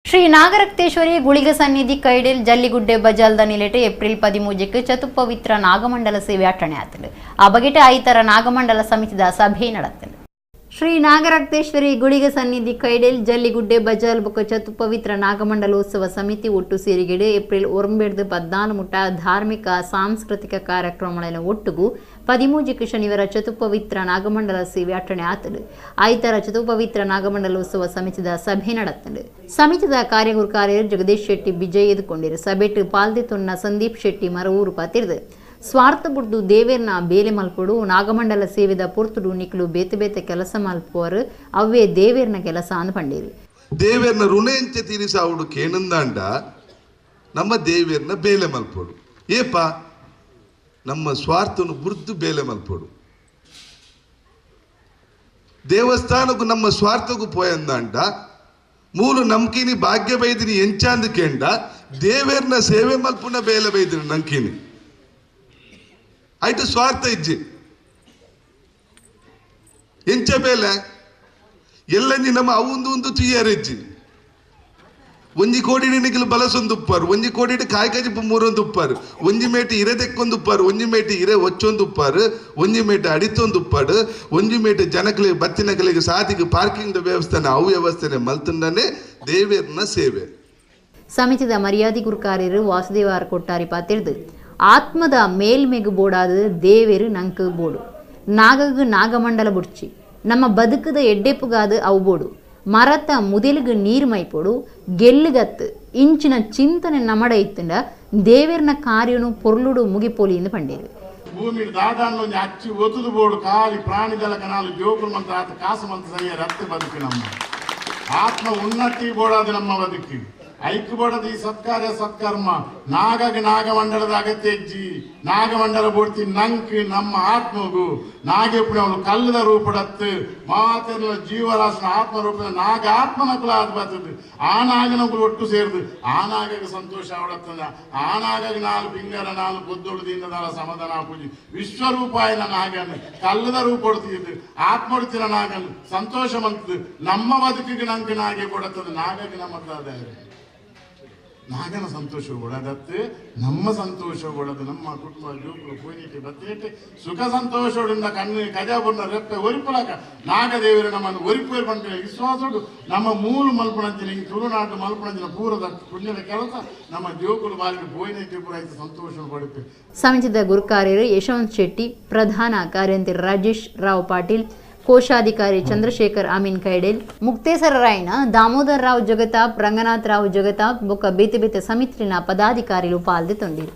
ಶ್ರೀ ನಾಗರಕ್ತೇಶ್ವರಿ ಗುಳಿಗ ಸನ್ನಿಧಿ ಕೈಡಿಲ್ ಜಲ್ಲಿಗುಡ್ಡೆ ಬಜಾಲ್ದ ನಿಲೆಟ್ ಏಪ್ರಿಲ್ 13ಕ್ಕೆ ಚತುಪವಿತ್ರ ನಾಗಮಂಡಲ ಸೇವೆ ಅಟ್ಟಣೆ ಆತಂಡು. ಆ ಬಗೆಟ್ ಐತರ ನಾಗಮಂಡಲ ಸಮಿತಿದ ಸಭೆ ನಡತ್ತಂಡು. ಶ್ರೀ ನಾಗರಕ್ತೇಶ್ವರಿ ಗುಳಿಗ ಸನ್ನಿಧಿ ಕೈಡೆಲ್ ಜಲ್ಲಿಗುಡ್ಡೆ ಬಜಾಲ್ ಬೊಕ ಚತುಪವಿತ್ರ ನಾಗಮಂಡಲೋತ್ಸವ ಸಮಿತಿ ಒಟ್ಟು ಸೇರಿಗೆಡು ಏಪ್ರಿಲ್ 9 14 ಮುಟ್ಟ ಧಾರ್ಮಿಕ ಸಾಂಸ್ಕೃತಿಕ ಕಾರ್ಯಕ್ರಮಗಳನ್ನು ಒಟ್ಟುಗು 13ಕ್ಕೆ ಶನಿವಾರ ಚತುಪವಿತ್ರ ನಾಗಮಂಡಲ ಸೇವೆ ಅಟ್ಟಣೆ ಆತಂಡು. ಐತರ ಚತುಪವಿತ್ರ ನಾಗಮಂಡಲೋತ್ಸವ ಸಮಿತಿದ ಸಭೆ ನಡತ್ತಂಡು. ಸಮಿತಿದ ಕಾರ್ಯಗುರುಕಾರ್ಯರು ಜಗದೀಶ್ ಶೆಟ್ಟಿ ಬಿಜಯ್ ಎದುಕೊಂಡಿರು. ಸಭೆಟ್ ಪಾಲ್ದಿತೊನ್ನ ಸಂದೀಪ್ ಶೆಟ್ಟಿ ಮರವೂರು ಪಾತಿರ್ದು ಸ್ವಾರ್ಥ ಬುಡ್ದು ದೇವೇರ್ನ ಬೇಲೆ ಮಲ್ಪೊಡು ನಾಗಮಂಡಲ ಸೇವೆದ ಪೊರ್ತುಡು ನಿಕ್ಲು ಬೇತೆ ಬೇತೆ ಕೆಲಸ ಮಲ್ಪುವರು ಅವೇ ದೇವೇರ್ನ ಕೆಲಸ ಅಂದ್ ಪಂಡೇರಿ. ದೇವೇರ್ನ ಋಣೆಂಚೆ ತೀರಿಸಾವುಡು ಕೇನಂದಾಂಡ ನಮ್ಮ ದೇವೇರ್ನ ಬೇಲೆ ಮಲ್ಪೊಡು. ಏಪ ನಮ್ಮ ಸ್ವಾರ್ಥನು ಬುರ್ದು ಬೇಲೆ ಮಲ್ಪೊಡು. ದೇವಸ್ಥಾನಕ್ಕೂ ನಮ್ಮ ಸ್ವಾರ್ಥಕ್ಕೂ ಪೋಯಂದಾಂಡ ಮೂಲು ನಂಬಿಕಿನಿ ಭಾಗ್ಯ ಬೈದಿನಿ ಎಂಚಾಂದು ಕೇಂಡ ದೇವೇರ್ನ ಸೇವೆ ಮಲ್ಪುನ ಬೇಲೆ ಬೈದಿನಿ ನಂಕಿನಿ ಆಯ್ತು ಸ್ವಾರ್ಥ ಇಜ್ಜಿ ಎಂಚ ಬೇಲೆ ಎಲ್ಲಂಜಿ ನಮ್ಮ ಅವುಂದು ಒಂದು ತುಯ್ಯಾರಿಜ್ಜಿ. ಒಂಜಿ ಕೋಡಿ ನಿಕ್ಲು ಬಲಸೊಂದು ಉಪ್ಪಾರು, ಒಂಜಿ ಕೋಡಿ ಕಾಯಿ ಕಜಿಪು ಮೂರೊಂದು ಉಪ್ಪಾರು, ಒಂಜಿ ಮೇಟಿ ಇರೆ ತೆಕ್ಕೊಂದು ಉಪ್ಪಾರು, ಒಂಜಿ ಮೇಟಿ ಇರೆ ಒಚ್ಚೊಂದು ಉಪ್ಪಾರು, ಒಂಜಿ ಮೇಟಿ ಅಡಿತೊಂದು ಉಪ್ಪಾಡು, ಒಂಜಿ ಮೇಟಿ ಜನಕಲಿಗೆ ಬತ್ತಿನಕಲಿಗೆ ಸಾದಿಗೆ ಪಾರ್ಕಿಂಗ್ ವ್ಯವಸ್ಥೆನ ಅವು ವ್ಯವಸ್ಥೆನೆ ಮಲ್ತಂಡನೆ ದೇವೇರ್ನ ಸೇವೆ. ಸಮಿತಿದ ಮರ್ಯಾದೆ ಗುರುಕಾರ್ಯರು ವಾಸುದೇವಾರ ಕೊಟ್ಟಾರಿ ಪಾತಿರ್ದು ಆತ್ಮದ ಮೇಲ್ಮೆಗು ಬೋಡಾದ ದೇವೇರು ನಂಕು ಬೋಡು ನಾಗಗು ನಾಗಮಂಡಲ ಬುಡ್ಚಿ ನಮ್ಮ ಬದುಕದ ಎಡ್ಡೆಪ್ಪುಗಾದ ಅವು ಬೋಡು ಮರತ ಮುದೆಲುಗು ನೀರು ಮೈಪೋಡು ಗೆಲ್ಲುಗತ್ತು ಇಂಚಿನ ಚಿಂತನೆ ನಮಡ ಇತ್ತಂಡ ದೇವೇರ್ನ ಕಾರ್ಯನು ಪೊರ್ಲುಡು ಮುಗಿಪೋಲಿ ಎಂದು ಪಂಡೇರು. ಭೂಮಿ ದಾದಾನ್ನು ಅಚ್ಚಿ ಒತ್ತುದು ಬೋಡು ಖಾಲಿ ಪ್ರಾಣಿದಲ ಕನಾಲು ಜೋಕುಲು ಮಂತ್ರ ಆತ ಕಾಸು ಮಂತ್ರ ಸರಿಯ ರಕ್ತ ಬದುಕು ನಮ್ಮ ಆತ್ಮ ಉನ್ನತಿ ಬೋಡಾದ ನಮ್ಮ ಬದುಕು ಐಕ್ಯ ಬೋಡದ ಈ ಸತ್ಕಾರ್ಯ ಸತ್ಕರ್ಮ ನಾಗಗ ನಾಗಮಂಡಲದ ಅಗತ್ಯ ಹೆಜ್ಜಿ ನಾಗಮಂಡಲ ಬೋಡ್ತಿ ನಂಕ್ ನಮ್ಮ ಆತ್ಮಗು ನಾಗೆ ಪುಣ್ಯಗಳು ಕಲ್ಲದ ರೂಪಡತ್ತು ಮಾತೆಲ್ಲ ಜೀವರಾಶಿನ ಆತ್ಮರೂಪದ ನಾಗ ಆತ್ಮನ ಕುಲ ಆದ ಬರ್ತದೆ. ಆ ನಾಗನಗಳು ಒಟ್ಟು ಸೇರಿದು ಆ ನಾಗಗೆ ಸಂತೋಷ ಅವಡತ್ತದ. ಆ ನಾಗಗೆ ನಾಲ್ ಪಿಂಗರ ನಾಲ್ ಬುದ್ಧುಳು ದಿಂದದಾಲ ಸಮಾಧಾನ ಪೂಜೆ ವಿಶ್ವರೂಪಾಯನ ನಾಗನ್ನು ಕಲ್ಲದ ರೂಪೊಡ್ತಿದ್ದು ಆತ್ಮೊಡ್ತಿನ ನಾಗನ್ನು ಸಂತೋಷ ಮಂತದ್ದು ನಮ್ಮ ಬದುಕಿಗೆ ನಂಗೆ ನಾಗೆ ಕೊಡತ್ತದ ನಾಗಗೆ ನಮ್ಮ ನಾಗನ ಸಂತೋಷ ಕೊಡದತ್ತು ನಮ್ಮ ಸಂತೋಷ ಕೊಡದು ನಮ್ಮ ಕುಟುಂಬ ಜೋಕುಲು ಪೂಜಿಕೆ ಬತ್ತೇಟೆ ಸುಖ ಸಂತೋಷದಿಂದ ಕಣ್ಣು ಕಜಾಬುರ್ನ ರೆಪ್ಪೆ ಒರಿಪುಲಕ ನಾಗದೇವರು ನಮ್ಮನ್ನು ಒರಿಪು ಪಂಡ ವಿಶ್ವಾಸೋಡು ನಮ್ಮ ಮೂಲ ಮಲ್ಪುಣಂಚಿನ ಈ ತುಳುನಾಡು ಮಲ್ಪುಣಂಚಿನ ಪೂರದ ಪುಣ್ಯದ ಕೆಲಸ ನಮ್ಮ ಜೋಕುಲು ಬಾಲಿಗೆ ಪೋಯಿನೈತೆ ಪೂರ ಐತೆ ಸಂತೋಷ ಪಡುತ್ತೆ. ಸಮಿತಿದ ಗುರುಕಾರ್ಯರು ಯಶವಂತ್ ಶೆಟ್ಟಿ, ಪ್ರಧಾನ ಕಾರ್ಯಂತಿ ರಾಜೇಶ್ ರಾವ್ ಪಾಟೀಲ್, ಕೋಶಾಧಿಕಾರಿ ಚಂದ್ರಶೇಖರ್ ಅಮೀನ್ ಕೈಡೇಲ್, ಮುಕ್ತೇಸರ ರಾಯಣ, ದಾಮೋದರ್ ರಾವ್ ಜಗತಾಪ್, ರಂಗನಾಥ್ ರಾವ್ ಜಗತಾಪ್ ಬೊಕ್ಕ ಬೇತೆ ಬೇತೆ ಸಮಿತಿನ ಪದಾಧಿಕಾರಿಗಳು ಪಾಲ್ದೆ ತೊಂದಿರು.